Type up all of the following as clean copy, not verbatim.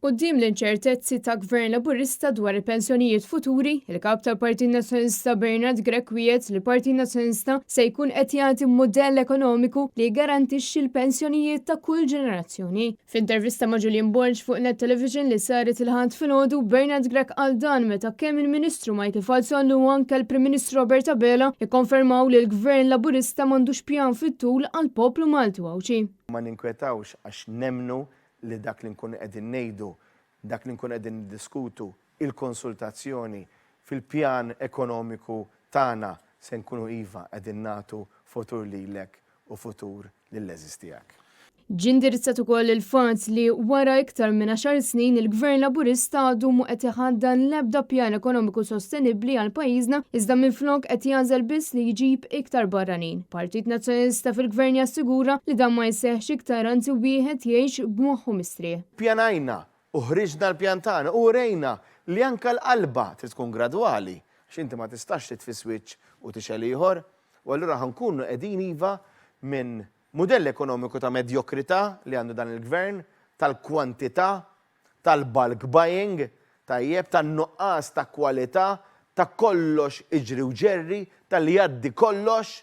Quddiem l-inċertezzi ta' Gvern Laburista dwar il-pensjonijiet futuri, il-Kap tal-Partit Nazzjonalista Bernard Grech wiegħed li l-Partit Nazzjonalista se jkun qed jagħti mudell ekonomiku li jiggarantixxi l-pensjonijiet ta' kull ġenerazzjoni. F'intervista ma' Julian Borg fuq Net Television li saret il-Ħadd filgħodu, Bernard Grech qal dan meta kemm il-Ministru Michael Falzon u anke l-Prim Ministru Robert Abela ikkonfermaw li l-Gvern Laburista m'għandux pjan fit-tul għall-poplu Malti u Għawdxi. Ma ninkwetawx għax nemmnu li dak li nkunu qegħdin ngħidu, dak li nkunu qegħdin niddiskutu, il-konsultazzjoni fil-pjan ekonomiku tagħna se nkunu iva qegħdin nagħtu futur lilek u futur lill-għeżież tiegħek. Ġie indirizzat ukoll il-fatt li wara iktar minn għaxar snin il-Gvern Laburista għadu mhu qed iħaddan l-ebda pjan ekonomiku sostenibbli għal pajjiżna iżda minflok qed jagħżel biss li jġib iktar barranin. Partit Nazzjonalista fil-Gvern jassigura li dan ma jseħħx iktar anzi wieħed jgħix b'moħħu mistrieħ. Ppjanajna u ħriġna l-pjan tagħna u urejna li anke l-qalba trid tkun gradwali għax inti ma tistax titfi switch u tixgħel ieħor u allura ħa nkunu qegħdin iva minn mudell ekonomiku ta' medjokrità li għandu dan il-Gvern, tal-kwantità, tal-bulk buying, tajjeb, tan-nuqqas ta' kwalità, ta' kollox iġri u ġerri, tal-li jgħaddi kollox,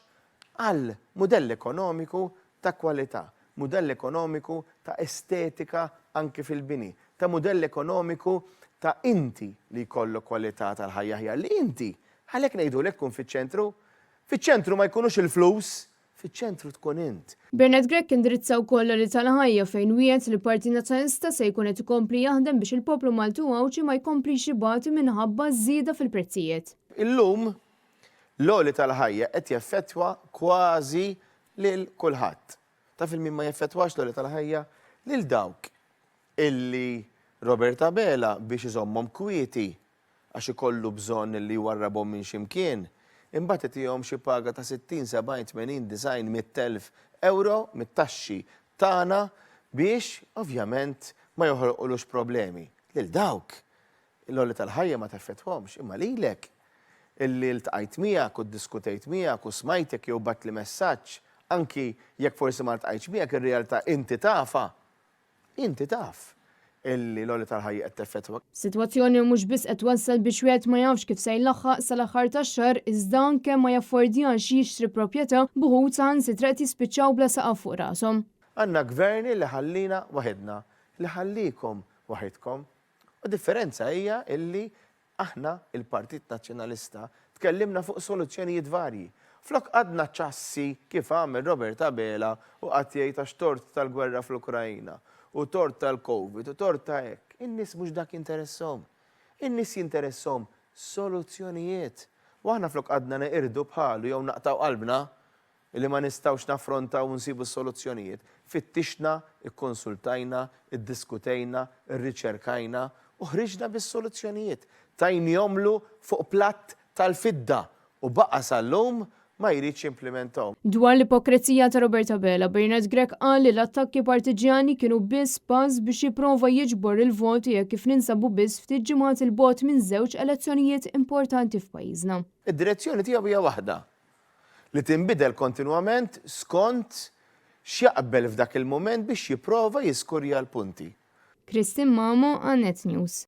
għal mudell ekonomiku ta' kwalità, mudell ekonomiku ta' estetika anki fil-bini, ta' mudell ekonomiku ta' inti li jkollok kwalità tal-ħajja aħjar, li inti, għalhekk ngħidulek kun fiċ-ċentru. Fiċ-ċentru ma jkunux il-flus, Fiċ-ċentru tkun int. Bernard Grech indirizza wkoll l-għoli tal-ħajja fejn wiegħed li l-Partit Nazzjonalista se jkun qed ikompli jaħdem biex il-poplu Malti u Għawdxi ma jkomplix ibati minħabba ż-żieda fil-prezzijiet. Illum, l-għoli tal-ħajja qed jeffettwa kważi lil kulħadd. Taf il min ma jeffettwax l-għoli tal-ħajja? Lil dawk illi Robert Abela biex iżommhom kwieti għax ikollu bżonn li jwarrabhom minn xi mkien, imbagħad itihom xi paga ta' 60, 70, 80, 90, 100,000 ewro mit-taxxi tagħna biex, ovvjament, ma joħolqulux problemi. Lil dawk, l-għoli tal-ħajja ma teffettwhomx, imma lilek, illi ltqajt miegħek u ddiskutejt miegħek u smajtek jew bgħattli messaġġ, anki jekk forsi ma ltqajtx miegħek, ir-realtà inti tafha, Inti taf illi l-għoli tal-ħajja qed teffettwak. Sitwazzjoni li mhux biss qed twassal biex wieħed ma jafx kif se jlaħħaq sal-aħħar tax-xahar iżda anke ma jaffordjax jixtri proprjetà b'uħud saħansitra qed jispiċċaw bla saqaf fuq rashom. Għandna Gvern li ħallina waħidna, li ħalliekom waħidkom. U d-differenza hija illi Aħna, il-Partit Nazzjonalista, tkellimna fuq soluzzjonijiet varji. Flok qgħadna ċassi kif għamel Robert Abela u qagħad jgħid għax tort tal-gwerra fl-Ukraina u tort tal-Covid u tort ta' hekk. In-nies mhux dak jinteresshom. In-nies jinteresshom soluzzjonijiet. U aħna flok qgħadna neqirdu bħalu jew naqtgħu qalbna, li ma nistgħux naffrontaw u nsibu s-soluzzjonijiet, fittixna, ikkonsultajna, iddiskutejna, irriċerkajna u ħriġna bis-soluzzjonijiet. Tajnihomlu fuq platt tal-fidda u baqa' sal-lum ma jridx jimplimentahom. Dwar l-ipokrezija ta' Robert Abela, Bernard Grech qal li l-attakki partiġġjani kienu biss pass biex jipprova jiġbor il-voti hekk kif ninsabu biss ftit ġimgħat 'il bogħod minn żewġ elezzjonijiet importanti f'pajjiżna. Id-direzzjoni tiegħu hija waħda, li tinbidel kontinwament skont x'jaqbel f'dak il-mument biex jipprova jiskurja l-punti. Christine Mamo għal Net News.